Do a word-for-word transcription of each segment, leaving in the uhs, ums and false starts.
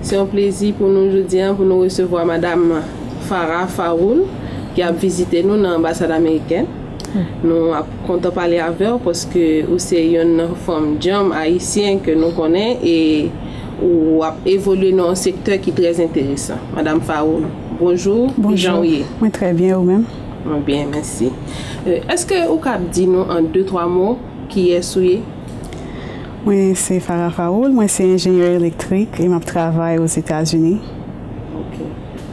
Se yon plezi pou nou jodi a pou nou resevwa Madam Farah Faroul ki ap vizite nou nan anbasad amerikèn. Nou ap kontan pale avè w paske ou se yonn nan fanm djanm ayisyen ke nou konnen e ou ap evolye nan yon sektè ki trè enteresan. Madam Faroul, bonjou, kijan w ye? Mwen trè byen, ou menm? Mwen byen, mèsi. Èske ou kab di nou an de twa mo kiyès ou ye? Mwen se Farah Faroul, mwen se enjenyè elektrik e m ap travay Ozetazini. Ok.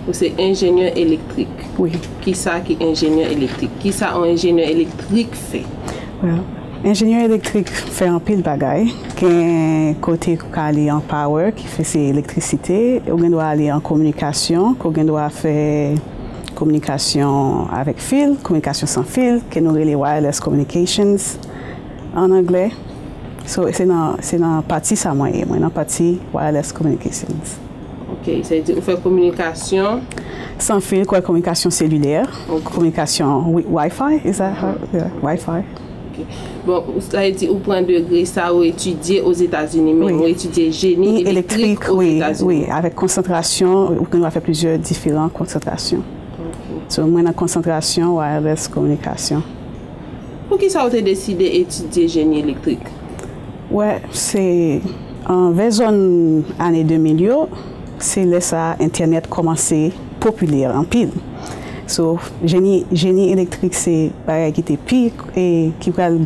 Ou se enjenyè elektrik? Wi. Kisa ki enjenyè elektrik? Kisa yon enjenyè elektrik fè? Well, enjenyè elektrik fè anpil bagay. Gen kote ou ka ale an power, ki fè se elektrisite. Ou gen dwa ale an kominikasyon, ke ou gen dwa fè kominikasyon avèk fil, kominikasyon san fil, ke nou rele wireless communications an anglè. So, se nan, se nan pati sa mwen ye, mwen nan pati wireless communications. Ok, sa vle di ou fè kominikasyon? San fil, kwa, kominikasyon selilè, kominikasyon wi- Wi-Fi, is that how? Yeah, Wi-Fi. Ok. Bon, sa vle di ou pran degre sa ou etidye Ozetazini, men ou etidye jeni elektrik Ozetazini. Wi, avèk konsantrasyon, ou gen dwa fè plizyè diferan konsantrasyon. So, mwen nan konsantrasyon wireless kominikasyon. Poukisa ou te deside etidye jeni elektrik? Wè, se an vè zòn ane de mil yo, se lè sa entènèt kòmanse popilè anpil. So, jeni, jeni elektrik se bagay ki te pi, e ki pral,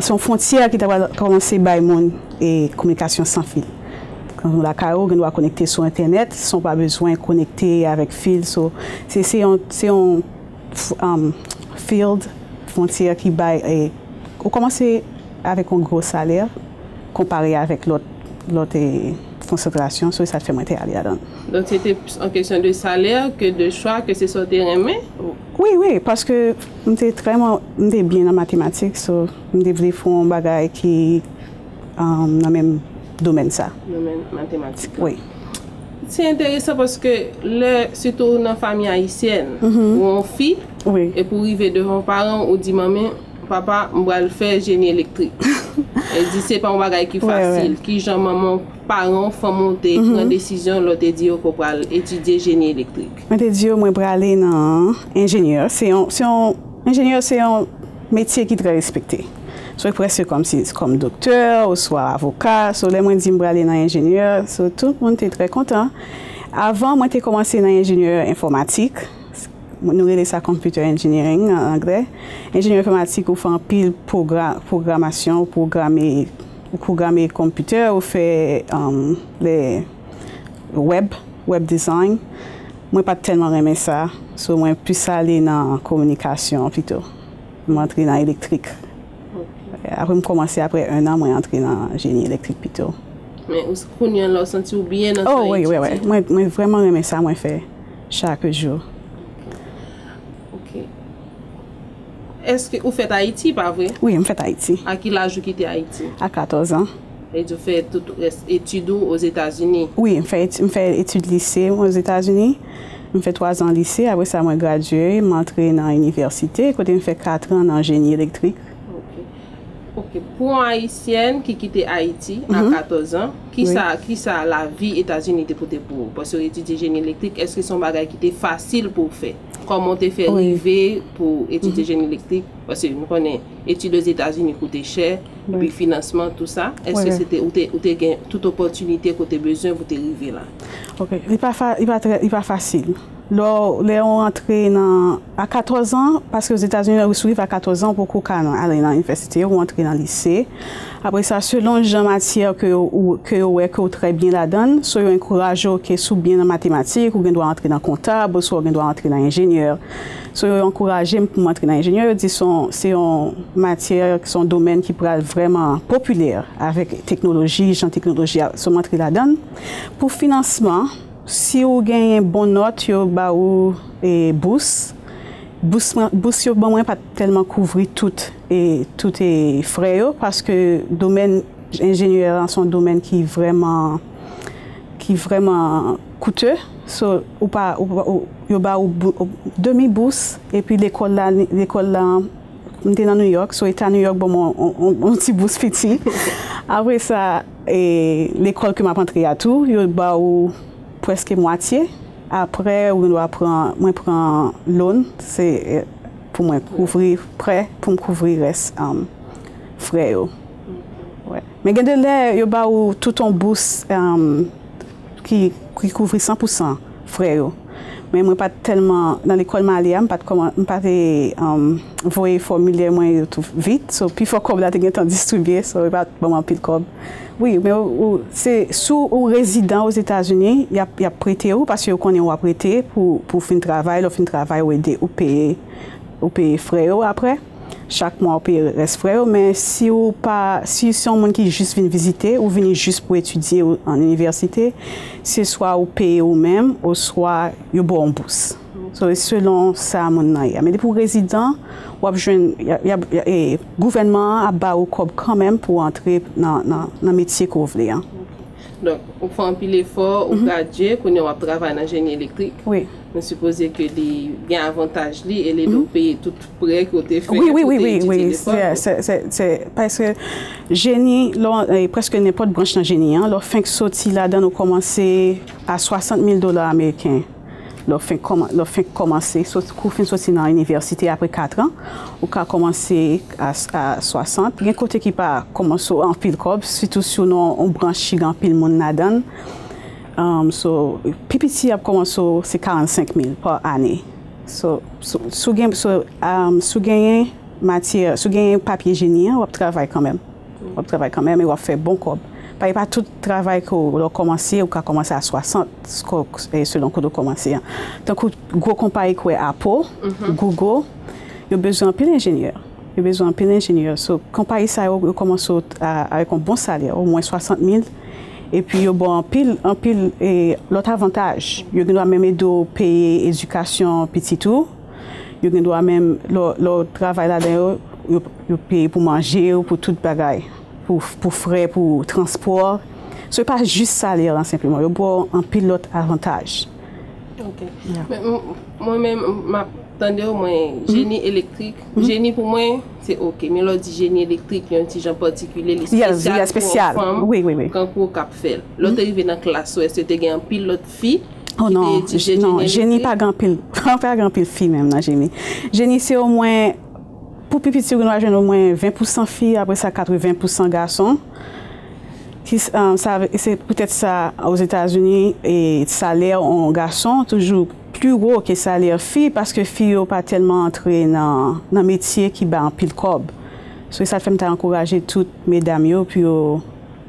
se yon fwontyè ki ta pral kòmanse bay moun e kominikasyon san fil. Kan ou lakay ou, ou gen dwa konekte sou entènèt, san w pa bezwen konekte avèk fil. So, se, se yon, se yon f- um, field, fwontyè ki bay, e, ou kòmanse avèk yon gwo salè konpare avèk lòt, lòt e, konsantrasyon, so sa t fè mwen te ale ladan l. Donk, se te plis an kesyon de salè ke de chwa, ke se sa w te renmen? Wi, wi, paske m te trè, m te byen nan matematik, so m te vle fè yon bagay ki um, nan menm domèn sa. Domèn matematik. Wi. Se enteresan paske lè, sitou nan fanmi ayisyèn, ou yon fi, Wi. epi w rive devan paran w, ou di, "Manmi, papa, m pral fè jeni elektrik." E di, se pa yon bagay ki fasil. Kijan manman w, paran w, fanmi w te pran desizyon lè w te di yo ke w pral etidye jeni elektrik? Mwen te di yo, mwen prale nan enjenyè. Se yon, se yon, enjenyè se yon metye ki trè respekte. So, prèske kòmsi, kòm doktè, oswa avoka. So, lè mwen di m prale nan enjenyè, so, tout moun te trè kontan. Avan, mwen te kòmanse nan enjenyè enfòmatik. Nou rele sa computer engineering an anglè. Enjenyè enfòmatik, ou fè anpil pwogra- pwogramasyon, ou pwograme, ou pwograme konpitè, ou fè, um, le web, web design. Mwen pa t tèlman renmen sa, so mwen plis ale nan kominikasyon pito. M antre nan elektrik. Apre m kòmanse, apre en an, mwen antre nan jeni elektrik pito. Men ou s- kounye a la, ou santi w byen nan sa w etidye? Oh, wi, wi, wi. Mwen, mwen vrèman renmen sa mwen fè chak jou. Ok. Èske ou fèt Ayiti, pa vre? Wi, m fèt Ayiti. A ki laj ou kite Ayiti? A katòz an. E di w fè tout rès etid ou Ozetazini? Wi, m fè, et- m fè etid lise Ozetazini. M fè twa zan lise, apre sa mwen gradye, m antre nan inivèsite, kote m fè kat an nan jeni elektrik. Ok. Ok, pou yon ayisyèn ki kite Ayiti a katòz an, kisa, kisa lavi Etazini te pote pou ou? Paske w etidye jeni elektrik, èske se yon bagay ki te fasil pou w fè? Kòman w te fè rive pou w etidye jeni elektrik? Paske nou konnen etid Ozetazini koute chè, epi finansman, tou sa. Èske se te, ou te, ou te gen tout opòtinite ke w te bezwen pou w te rive la? Ok, li pa, fa- li pa, trè, li pa fasil. Lè w, lè w antre nan, a katòz an, paske Ozetazini, lè w rive a katòz an, ou poko ka nan, ale nan inivèsite, ou antre nan lise. Apre sa, selon jan matyè ke ou, ke yo wè ke w trè byen ladan l, so yo ankouraje w ke si w byen nan matematik, ou gen dwa antre nan kontab, oswa ou gen dwa antre nan enjenyè. So yo ankouraje m pou m antre nan enjenyè, yo di se yon, se yon matyè, se yon domèn ki pral vrèman popilè avèk teknoloji, jan teknoloji a, so m antre ladan l. Pou finansman, si ou genyen bon nòt, yo ba ou e, bous. Bous, mwen- bous yo ban mwen pa t tèlman kouvri tout, e, tout e, frè yo, paske domèn enjenyè an se yon domèn ki vrèman, ki vrèman koute. So, ou pa, ou, pa- ou- yo ba ou bou- ou- demi bous, epi lekòl la, lekòl la, m te nan New York, so eta New York ban mwen yon- yon- yon ti bous piti. Apre sa, E lekòl ke m ap antre a tou, yo ba ou prèske mwatye. Apre, ou gen dwa pran, mwen pran loan, se, eh, pou mwen kouvri prè, pou m kouvri rès, um, frè yo. Wè. Men gen de lè, yo ba ou tout yon bous, um, ki, ki kouvri san pou san frè yo. Men mwen pa t tèlman, nan lekòl m ale a, m pa t kòman, m pa te, um, voye fòmilè mwen yo tou vit. So, pifò kòb la te gentan distribye, so, yo pa t ban m anpil kòb. Wi, men ou, ou, se, si w rezidan Ozetazini, y ap, y ap prete ou, paske yo konnen w ap rete pou, pou w fin travay, lè w fin travay, ou ede, ou peye, ou peye frè yo apre. Chak mwa ou peye rès frè yo, men si ou pa, si se yon moun ki jis vin vizite, ou vini jis pou etidye ou an inivèsite, se swa ou peye ou menm, oswa yo ba w yon bous. So, e selon sa moun nan ye a. Men depi w rezidan, w ap jwenn, y a, y a, y a, e, gouvènman an ap ba ou kòb kanmenm pou w antre nan, nan, nan metye ke w vle an. Donk, ou fè anpil efò, ou gradye, kounye a w ap travay nan jeni elektrik. Wi. Mwen sipoze ke li gen avantaj li e l ede w peye tout prè ke w te fè, wi, wi, ke w te etidye wi, wi. Se, se, se, se, paske jeni, lè w, e, prèske nenpòt branch nan jeni an, lè w fenk soti ladan l, ou kòmanse a swasant mil dola ameriken. Lè w fenk kòman-, lè w fenk kòmanse, sot-, kou w fin soti nan inivèsite apre kat an, ou ka kòmanse a, a swasant. Gen kote ki pa kòmanse w anpil kòb, sitou si w nan yon branch ki gen anpil moun ladan l. Um, so, pi piti y ap kòmanse w, se karannsenk mil pa ane. So, so, si w gen, so, um, si w genyen matyè, si w genyen papye jeni an, w ap travay kanmenm. W ap travay kanmenm e w ap fè bon kòb. Pa, e pa tout travay ke w, lè w kòmanse, ou ka kòmanse a swasant, ko-, e selon kote w kòmanse an. Tankou gwo konpayi kwè Apple, Google, yo bezwen anpil enjenyè. Yo bezwen anpil enjenyè. So, konpayi sa yo, yo kòmanse w a, avèk yon bon salè, omwen swasant mil. Epi yo ba w anpil, anpil, e, lòt avantaj. Yo gen dwa menm ede w peye edikasyon pitit ou. Yo gen dwa menm, lè w, lè w travay ladan yo, yo, yo peye pou manje w, pou tout bagay, pou, pou frè, pou transpò. So, e pa jis salè lan senpleman, yo ba w anpil lòt avantaj. Ok. Yeah. Men, m-, mwen menm, m ap tande w, mwen, jeni elektrik. Jeni pou mwen, se ok. Men lè w di jeni elektrik, li yon ti jan patikilye, li espesyal pou yon fanm, wi, wi, wi, kankou w k ap fè l. Lè w te rive nan klas ou, èske te gen anpil lòt fi ki te etidye jeni elektrik? Oh non, non, jeni pa gen anpil, pa gen anpil fi menm nan jeni. Jeni se omwen, pou pi piti, ou gen dwa jwenn omwen ven pousan fi, apre sa katreven pousan gason. Ki, um, sa, se poutèt sa, Ozetazini, e, salè yon gason toujou pli wo ke salè fi, paske fi yo pa tèlman antre nan, nan metye ki bay anpil kòb. So, e sa k fè m ta ankouraje tout medam yo pou yo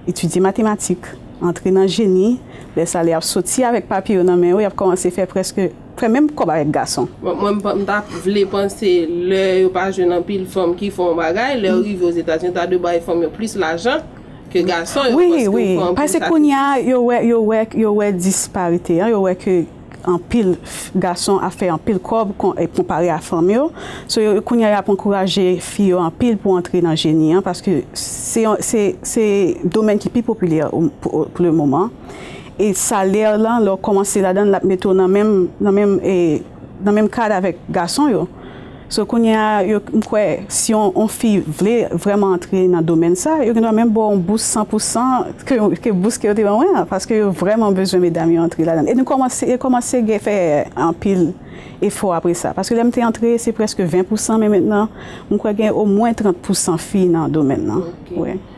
etidye matematik, antre nan jeni, lè salè ap soti avèk papye yo nan men yo, y ap kòmanse fè prèske, fè menm kòb avèk gason. Mwen, mwen, m pa, m ta vle panse lè yo pa jwenn anpil fanm ki fè yon bagay, lè yo rive Ozetazini, yo ta dwe bay fanm yo plis lajan ke gason yo, wi, paske wi, yo fè anpil sakrifis. Paske kounye a, yo wè, yo wè, yo wè disparite an, yo wè ke anpil f-, gason ap fè anpil kòb kon-, e, konpare a fanm yo. So, yo, kounye a, y ap ankouraje fi yo anpil pou antre nan jeni an, paske se yon, se, se domèn ki pi popilè o, pou, pou le moman. E salè lan, lè w kòmanse ladan l, l ap mete w nan menm, nan menm, e, nan menm kad avèk gason yo. So, kounye a, yo, m kwè, si yon, yon fi vle vrèman antre nan domèn sa, yo gen dwa menm ba w yon bous san pou san ke, ke bous ke yo te ban mwen an, paske yo vrèman bezwen medam yo antre ladan. E nou kòmanse, e kòmanse gen, fè anpil efò apre sa. Paske lè m te antre, se prèske ven pousan, men mentnan, m kwè gen omwen trant pousan fi nan domèn nan. Ok. Wi. Bon.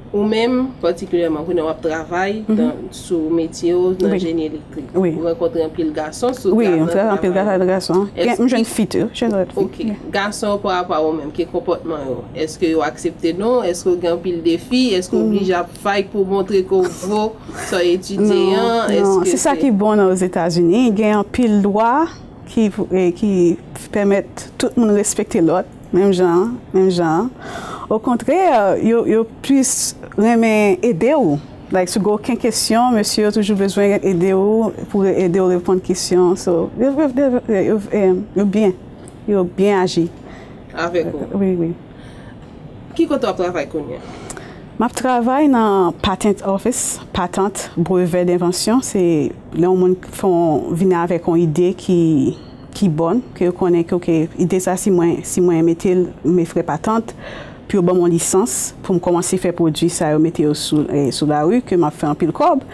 Ou menm, patikilyèman, kounye a w ap travay dan, sou metye w nan jeni elektrik. Wi. Ou rankontre anpil gason sou travay nan travay. Wi, m rankontre anpil gason. Èske m jwenn fi tou, jwenn lòt fi. Ok. Gason yo pa rapò a ou menm, ki konpòtman yo? Èske yo aksepte non? Èske w gen anpil defi? Èske w oblije ap fight pou w montre ke w vo sa w etidye an? Non, non, se sa ki bon nan Ozetazini, gen anpil lwa ki, e, ki pèmèt tout moun respekte lòt. Menm jan an, menm jan an. Okontrè, yo, yo plis renmen ede w. Like, si w gen okenn kesyon, mesye yo toujou bezwen ede w, pou ede w reponn kesyon. So, yo, yo, yo, yo, yo, em, yo byen. Yo byen aji. Avèk ou? Wi, wi. Ki kote w ap travay kounye a? M ap travay nan patent office, patant, brevè, envansyon. Se lè yon moun fè yon, vini avèk yon ide ki, ki bòn, ke yo konnen ke, ok, ide sa, si mwen, si mwen mete l, m fè patant, pou yo ban m yon lisans, pou m kòmanse fè pwodui sa yo, mete yo sou, eh, sou lari, ke m ap fè anpil kòb.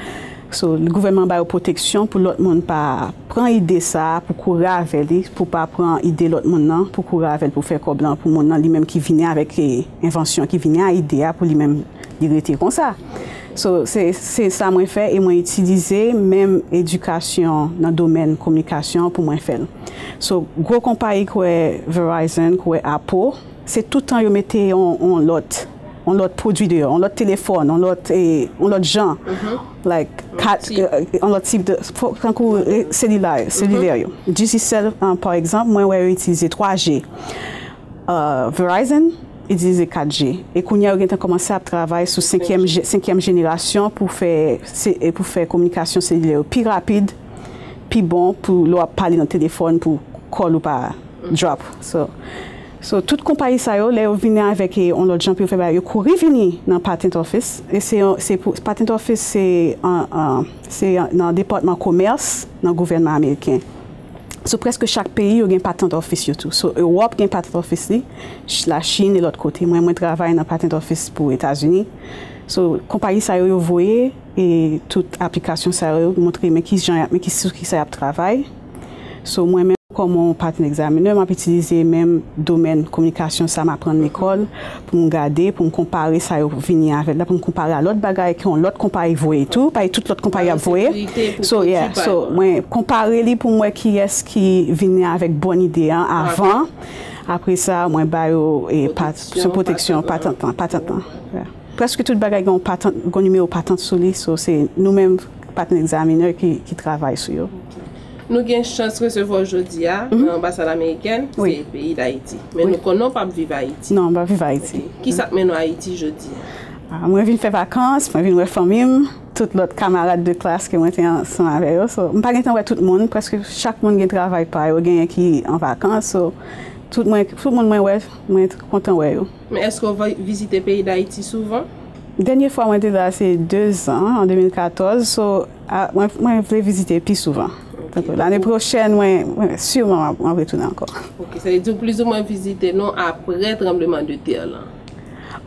So, gouvènman an ba yo pwoteksyon pou lòt moun pa pran ide sa a pou kouri avè li, pou pa pran ide lòt moun nan, pou kouri avè l pou fè kòb lan, pou moun nan li menm ki vini avèk, eh, envansyon, ki vini a ide a pou li menm li rete konsa. So, se, se sa mwen fè e mwen itilize menm edikasyon nan domèn kominikasyon pou mwen fè l. So, gwo konpayi kwè Verizon, kwè Apple, se tout tan yo mete yon, yon lòt, yon lòt pwodui deyò, yon lòt telefòn, yon lòt, eh, yon lòt jan. Like, kat, eh, yon lòt tip de, fo- tankou, eh, selilè, selilè yo. Digicel, eh, pa egzanp, mwen wè yo itilize twa G. Eh, Verizon itilize kat G. E kounye a, yo gentan kòmanse ap travay sou senkyèm je- senkyèm jenerasyon pou fè, se- e pou fè kominikasyon selilè yo pi rapid, pi bon pou lè w ap pale nan telefòn pou call ou pa drop. So, so tout konpayi sa yo, lè yo vini avèk, eh, yon lòt jan pou yo fè bagay, yo kouri vini nan Patent Office. E se yon- se pou- Patent Office se an- an- se nan depatman komès nan gouvènman ameriken. So, prèske chak peyi yo gen Patent Office yo tou. So, Ewòp gen Patent Office li, Ch- Lachin e lòt kote. Mwen, mwen travay nan Patent Office pou Etazini. So, konpayi sa yo, yo voye e tout aplikasyon sa yo, montre men ki jan y ap, men ki, sou ki sa y ap travay. So, mwen menm, kòm yon patent examiner, m ap itilize menm domèn kominikasyon sa m aprann lekòl, pou m gade, pou m konpare sa yo vini avè l la, pou m konpare a lòt bagay ke yon lòt konpayi voye tou, paske tout lòt konpayi ap voye. So, yeah, so, mwen konpare li pou m wè kiyès ki vini avèk bòn ide an avan. Apre sa, mwen ba yo, eh, pat- sou pwoteksyon, patant lan, patant lan. Yeah. Prèske tout bagay gen yon patant, gen yon nimewo patant sou li, so se nou menm patent examiner ki, ki travay sou yo. Nou gen chans resevwa w jodi a nan anbasad amerikèn, se peyi Dayiti. Men nou konnen w p ap viv Ayiti. Non, m p ap viv Ayiti. Ok. Kisa k mennen w Ayiti jodi a? Ah, mwen vin fè vakans, mwen vin wè fanmi m, tout lòt kamarad de klas ke mwen te ansanm avè yo. So, m pa gentan wè tout moun, prèske chak moun gen travay pa yo, genyen ki an vakans. So, tout mwen, tout moun mwen wè, mwen kontan wè yo. Men èske w va vizite peyi Dayiti souvan? Dènye fwa mwen te la se de zan, an de mil katòz. So, a, mwen, mwen vle vizite pi souvan. Tankou lane pwochèn, mwen, mwen, siman m ap, m ap retounen ankò. Ok, sa vle di w plizoumwen vizite nou apre tranbleman de tè lan?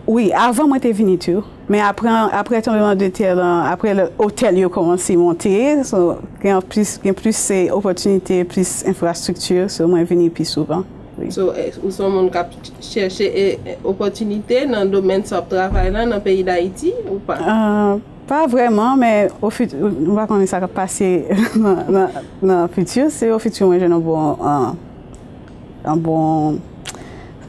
Wi, avan mwen te vini tou. Men apre, apre tranbleman de tè lan, apre lè otèl yo kòmanse monte, so, gen plis, gen plis, eh, opòtinite, plis enfrastrikti, so, mwen vini pi souvan. Wi. So, eh, ou se yon moun k ap chèche, eh, eh, opòtinite nan domèn sa w ap travay la nan peyi Dayiti ou pa? Ah, pa vrèman, men o fiti, m pa konnen sa k ap pase nan, nan, nan fiti. Se o fiti mwen jwenn yon bon, ah, yon bon,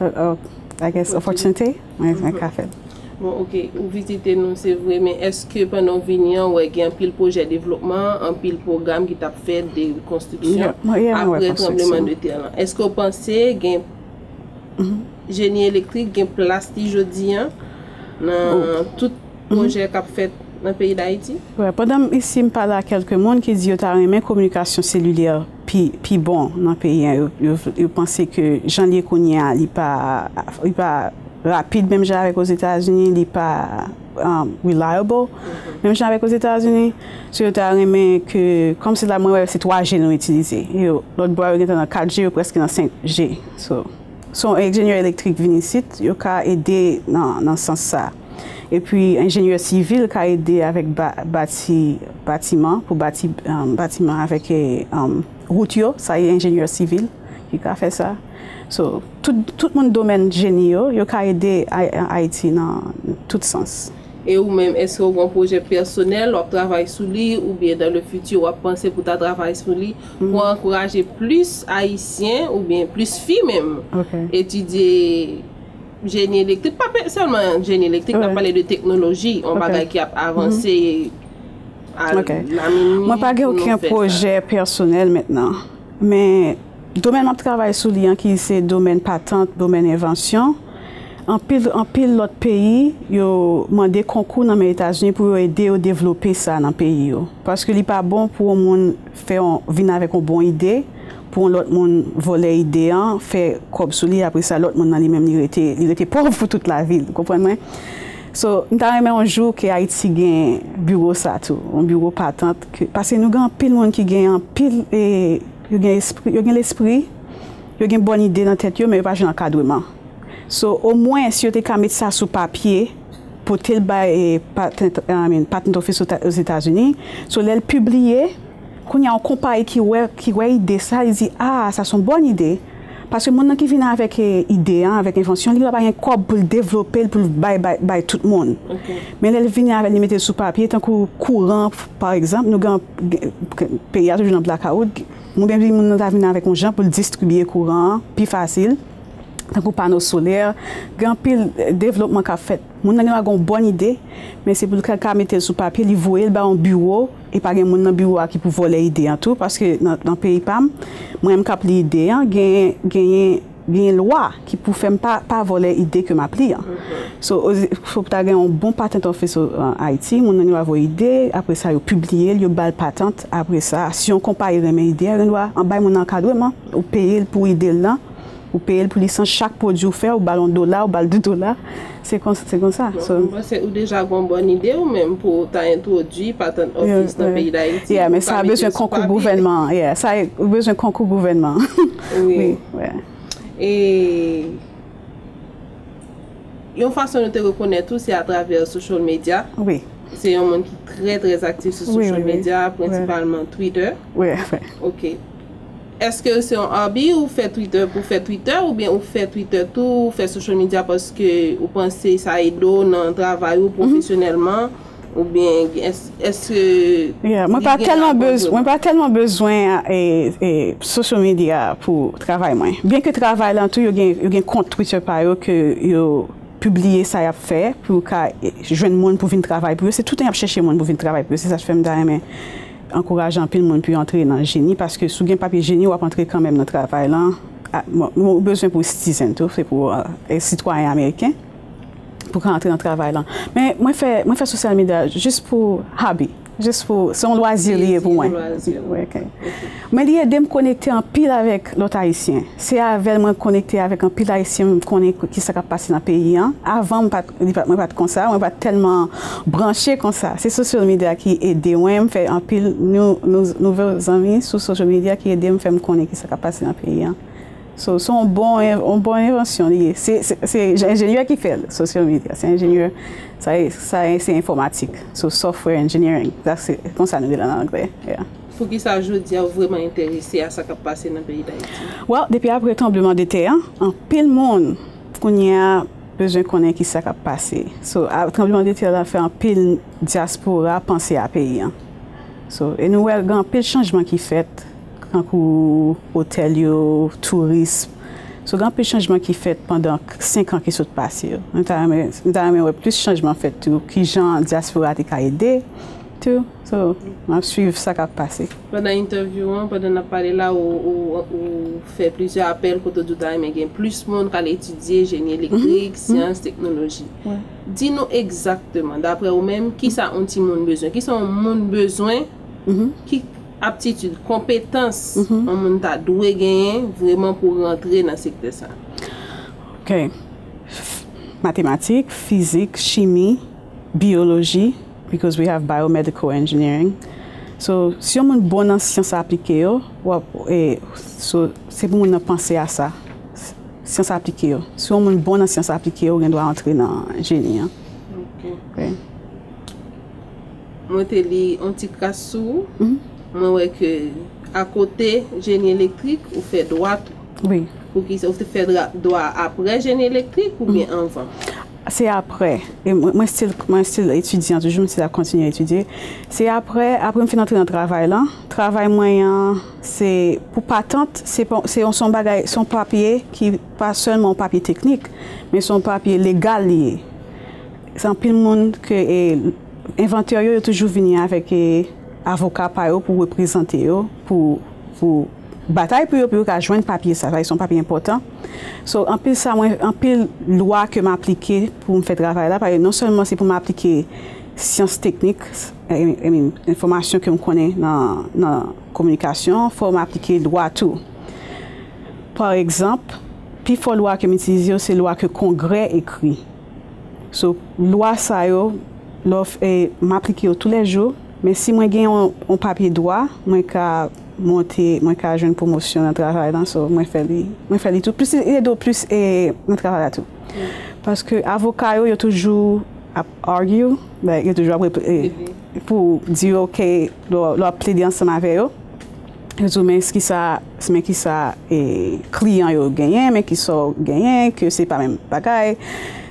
uh, uh, I guess, opòtinite, mwen, mwen ka fè l. Bon, ok, ou vizite nou, se vre, men èske pandan w vini an, w wè gen anpil pwojè devlopman, anpil pwogram ki t ap fèt de rekonstriksyon apre tranbleman de tè lan? Èske w panse gen jeni elektrik, gen plas li jodi an nan tout pwojè k ap fèt nan peyi Dayiti? Wè, pandan m isi, m pale a kèlke moun ki di yo ta renmen kominikasyon selilè pi, pi bon nan peyi an. Yo, yo, yo panse ke jan l ye kounye a, li pa, li pa rapid, menm jan avèk Ozetazini, li pa, um, reliable, menm jan avèk Ozetazini. So, yo ta renmen ke, kòm se la mwen wè, se twa G nou itilize. Yo, lòt bò yo gentan nan kat G, yo prèske nan senk G. So, so enjenyè elektrik vin isit, yo ka ede nan, nan sans sa. Epi, enjenyè sivil ka ede avèk ba-, bati, batiman, pou bati, um, batiman avèk, eh, um, wout yo, sa e enjenyè sivil ki ka fè sa. So, tout, tout moun domèn jeni yo, yo ka ede Ay-, Ayiti nan tout sans. E ou menm, èske w gen yon pwojè pèsonèl w ap travay sou li, oubyen dans le futur w ap panse pou ta travay sou li, pou ankouraje plis Ayisyen, oubyen plis fi menm, etidye jeni elektrik? Pa pe-, sèlman jeni elektrik, n ap pale de teknoloji, yon bagay ki ap avanse a la minit. Mwen pa gen okenn pwojè pèsonèl mentnan, men domèn m ap travay sou li an, ki se domèn patant, domèn envansyon, anpil, anpil lòt peyi, yo mande konkou nan men Etazini pou yo ede yo devlope sa nan peyi yo. Paske li pa bon pou yon moun fè yon, vin avèk yon bon ide, pou yon lòt moun vòlè ide an, fè kòb sou li, apre sa, lòt moun nan li menm, li rete, li rete pòv pou tout lavi l, ou konprann mwen? So, m ta renmen yon jou ke Ayiti gen biwo sa tou, yon biwo patant, ke, paske nou gen anpil moun ki gen anpil, e, yo gen espri, yo gen lespri, yo gen bòn ide nan tèt yo, men yo pa jwenn ankadreman. So, omwen, si yo te ka met sa sou papye, pote l bay, eh, patent, I mean, patent office Ozetazini, so, lè l pibliye, kounye a, yon konpayi ki wè, ki wè ide sa, li di, ah, sa se yon bòn ide. Paske moun nan ki vin avèk, eh, ide a, avèk envansyon, li pa gen kòb pou l devlope l, pou l bay, bay, bay tout moun. Men lè l vini avè l, li mete l sou papye, tankou kouran, pa egzanp, nou gen, gen, peyi a toujou nan blakawout, oubyen moun nan ta vin avèk yon jan pou l distribiye kouran an pi fasil, tankou pano solè, gen anpil, eh, devlopman k ap fèt. Moun nan gen dwa gen yon bòn ide, men se pou l ka, ka mete l sou papye, li voye l ba yon biwo, e pa gen moun nan biwo a ki pou vòlè ide an tou, paske nan, nan peyi pa m, mwen menm k ap li ide an, genyen, genyen, genyen lwa ki pou fè m pa, pa vòlè ide ke m ap li an. So, oze, fò pou ta gen yon bon patent office an Ayiti, moun nan yo voye ide, apre sa yo pibliye l, yo ba l patent, apre sa, si yon konpayi renmen ide a, yo gen dwa bay moun nan ankadreman, ou peye l pou ide l lan, ou peye l pou lisans, chak pwodui ou fè, ou ba l yon dola, ou ba l de dola. Se kon, se konsa. Bon, so, m panse ou deja gen yon bòn ide ou menm pou w ta entwodui patent office nan peyi Dayiti. Yeah, men sa bezwen konkou gouvènman an. Yeah, sa bezwen konkou gouvènman an. Wi. Wi, yeah. E yon fason nou te rekonèt ou, se atravè social media. Wi. Se yon moun ki trè, trè aktif sou social media, prensipalman Twitter. Wi, wi. Ok. Èske se yon hobby ou fè Twitter pou fè Twitter, oubyen ou fè Twitter tou, ou fè social media paske ou panse sa ede w nan travay ou pwofesyonèlman, oubyen èske... Yeah, mwen pa tèlman bezwen, mwen pa tèlman bezwen, eh, eh, social media pou travay mwen. Byenke travay lan tou, yo gen, yo gen kont Twitter pa yo ke yo pibliye sa y ap fè pou yo ka, eh, jwenn moun pou vin travay pou yo. Se toutan y ap chèche moun pou vin travay pou yo. Se sa k fè m ta renmen ankouraje anpil moun pou yo antre nan jeni, paske si w gen papye jeni, w ap antre kanmenm nan travay lan. A, bon, ou bezwen pou w citizen tou, se pou, eh, sitwayen ameriken, pou w ka antre nan travay lan. Men mwen fè, mwen fè social media jis pou hobby. Jis pou, se yon lwazi li ye pou mwen. Wi, ok. Men li ede m konekte anpil avèk lòt Ayisyen. Se avè l mwen konekte avèk anpil Ayisyen, m konnen ki sa k ap pase nan peyi an. Avan, m pa t, li pa t, mwen pa t konsa, mwen pa t tèlman branche konsa. Se social media ki ede mwen, m fè anpil nou, nou, nouvo zanmi sou social media ki ede m, fè m konnen ki sa k ap pase nan peyi an. So, se yon bon, yon bon envansyon li ye. Se, se, se enjenyè ki fè l, social media. Se enjenyè, sa, sa, se enfòmatik. So, software engineering. Sa, se konsa nou rele l an anglè. Yeah. Poukisa jodi a ou vrèman enterese a sa k ap pase nan peyi Dayiti? Well, depi apre tranbleman de tè an, anpil moun kounye a bezwen konnen ki sa k ap pase. So, a, tranbleman de tè la fè anpil dyaspora panse a peyi an. So, e nou wè gen anpil chanjman ki fèt, tankou otèl yo, tourism. So, gen anpil chanjman ki fèt pandan k-, senk an ki sot pase yo. Nou ta renmen, nou ta renmen wè plis chanjman fèt tou, kijan dyaspora te ka ede tou. So, m ap swiv sa k ap pase. Pandan entèvyou an, pandan n ap pale la, ou, ou, ou fè plizyè apèl kote w di w ta renmen gen plis moun k al etidye jeni elektrik, syans, teknoloji. Di nou egzakteman, daprè ou menm, kisa yon timoun bezwen? Kisa yon moun bezwen? Ki aptitid, konpetans yon moun ta dwe genyen vrèman pou rantre nan sektè sa? Ok. Matematik, fizik, chimi, biyoloji, because we have biomedical engineering. So, si yon moun bon nan syans aplike yo, w ap, eh, so, se pou moun nan panse a sa. Syans aplike yo. Si yon moun bon nan syans aplike yo, ou gen dwa antre nan jeni an. Ok. Wi. Mwen te li yon ti kras sou ou. Mwen wè ke akote jeni elektrik, ou fè dwa tou. Wi. Poukisa ou te fè dwa, dwa apre jeni elektrik oubyen anvan? Se apre. E mwen, mwen still, mwen still etidyan toujou, mwen still ap kontinye etidye. Se apre, apre m fin antre nan travay lan. Travay mwen an, se pou patant, se pa, se yon, se yon bagay, se yon papye ki pa sèlman yon papye teknik, men se yon papye legal li ye. Se anpil moun ke, e, envantè yo, yo toujou vini avèk, e, avoka pa yo pou reprezante yo, pou, pou batay pou yo, pou yo ka jwenn papye sa. Sa se yon papye enpòtan. So, anpil sa, mwen, anpil lwa ke m aplike pou m fè travay la, paske non sèlman se pou m aplike syans teknik, I mean, enfòmasyon ke m konnen nan, nan kominikasyon, fò m aplike lwa tou. Pa egzanp, pifò lwa ke m itilize yo, se lwa ke Kongrè ekri. So, lwa sa yo, lè w f-, e, m aplike yo toulèjou, men si mwen gen yon, yon papye dwa, mwen ka monte, mwen ka jwenn pwomosyon nan travay lan, so, mwen fè li, mwen fè li tou. Plis li ede w plis, e, nan travay la tou. Paske avoka yo, yo toujou ap argue, like, yo toujou ap repl- eh, pou di yo, ok, lè w ap plede ansanm avè yo, yo di w, men kisa, men kisa, eh, kliyan yo genyen, men kisa w genyen, ke se pa menm bagay.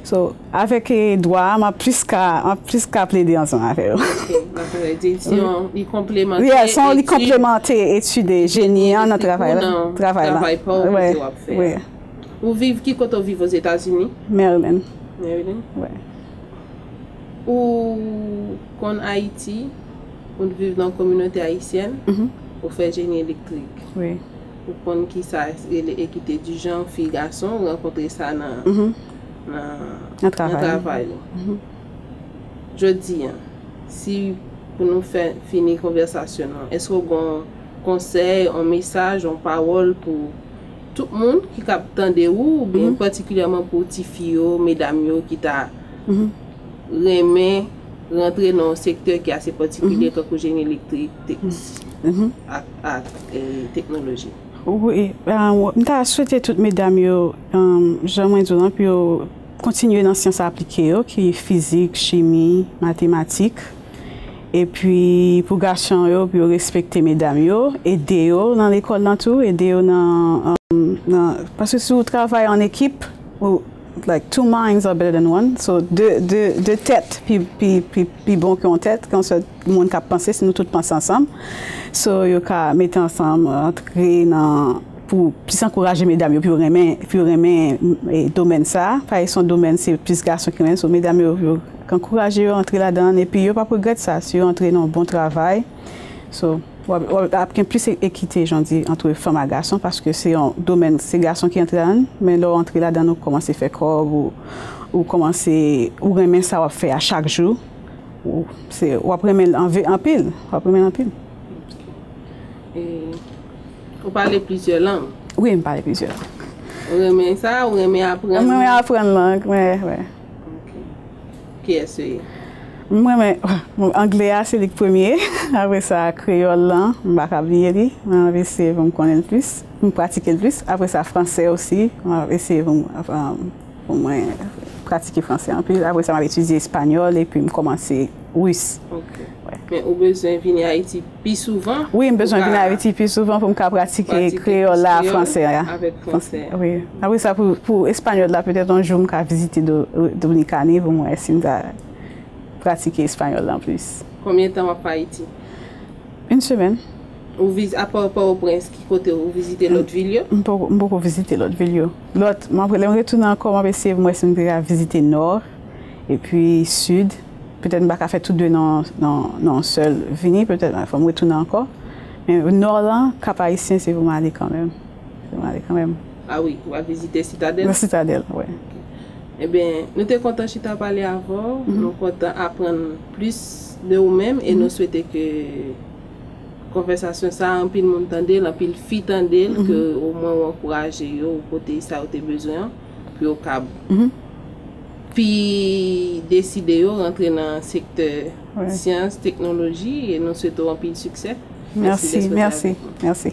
So, avèk, eh, dwa a, m ap plis ka, m ap plis ka plede ansanm avè yo. Ok, dakò, sa vle di, se yon, li konplemante Yeah, se yon, li etid, konplemante etid jeni an nan etid travay la. Travay la. Travay pa w kote w ap fè a. Ou viv, ki kote w viv Ozetazini? Maryland. Maryland? Wi. Ou konn Ayiti, ou viv nan kominote ayisyèn, ou fè jeni elektrik. Wi. Ou konn ki sa rele ekite di jan, fi gason, ou rankontre sa nan, nan, nan travay ou. Jodi a, si pou nou fè fini konvèsasyon nou, èske w gen yon konsèy, yon mesaj, yon pawòl pou tout moun ki kab tande ou, oubyen patikilyèman pou tifi yo, medam yo ki ta renmen rantre nan yon sektè ki ase patikilye, tankou jeni elektrik, tek-, ak, ak, eh, teknoloji? Wi, um, m ta swete tout medam yo, um, jan mwen di w lan, pou yo kontinye nan syans aplike yo, ki fizik, chimi, matematik. Epi pou gason yo, pou yo respekte medam yo, ede yo nan lekòl lan tou, ede yo nan, um, nan, paske si w travay an ekip, ou, like, two minds are better than one. So, de, de, de tèt pi, pi, pi, pi bon ke yon tèt, ke yon sèl moun k ap panse, si nou tout panse ansanm. So, yo ka mete ansanm, antre nan, pou plis ankouraje medam yo, pou yo renmen, pou yo renmen, eh, domèn sa. Paske se yon domèn, se plis gason ki renmen. So, medam yo, yo ankouraje yo antre ladan l, epi yo p ap regrèt sa, si yo antre nan yon bon travay. So, w ap, w ap gen plis e-, ekite, jan di, antre fanm ak gason, paske se yon domèn, se gason ki antre ladan l, men lè w antre ladan l, ou kòmanse fè kòb, ou, ou kòmanse, ou renmen sa w ap fè a chak jou, ou, se, w ap renmen l anve-, anpil, w ap renmen l anpil. E, ou pale plizyè lang? Wi, m pale plizyè lang. Ou renmen sa? Ou renmen aprann? M renmen aprann lang, wi, wi. Ok. Kiyès ou ye? Mwen, men, anglè a, se li k premye. Apre sa, kreyòl lan, m pa ka bliye li. Mwen ap eseye pou m konnen l plis, pou m pratike l plis. Apre sa, fransè osi, mwen ap eseye pou m, um, pou mwen pratike fransè anpil. Apre sa, m ap etidye espanyòl, epi m kòmanse ris. Ok. Wi. Men ou bezwen vini Ayiti pi souvan? Wi, m bezwen vini Ayiti pi souvan pou m ka pratike kreyòl la, fransè a. Avèk fransè. Wi. Apre sa, pou, pou espanyòl la, petèt yon jou m ka vizite Do-, Dominikani pou m wè si m ta pratike espanyòl lan plis. Konbyen tan w ap fè Ayiti? Yon semèn. Ou viz-, apa Pòtoprens, ki kote ou vizite lòt vil yo? M poko, m poko vizite lòt vil yo. Lòt, m ap, lè m retounen ankò, m ap eseye pou m wè si m te ka vizite Nò, epi Sid. Petèt m pa ka fè tou de nan, nan, nan yon sèl vini, petèt fò m retounen ankò. Men Nò lan, Kap Ayisyen, se pou m ale kanmenm. Se pou m ale kanmenm. Ah wi, w ap vizite Sitadèl? Nan Sitadèl, wi. Ok. Ebyen, nou te kontan chita pale avè w, nou kontan aprann plis de ou menm, e nou swete ke konvèsasyon sa a, anpil moun tande l, anpil fi tande l, ke omwen w ankouraje yo, ou pote sa yo te bezwen an, pou yo kab pi deside yo rantre nan sektè syans, teknoloji, e nou swete w anpil siksè. Mèsi, mèsi, mèsi.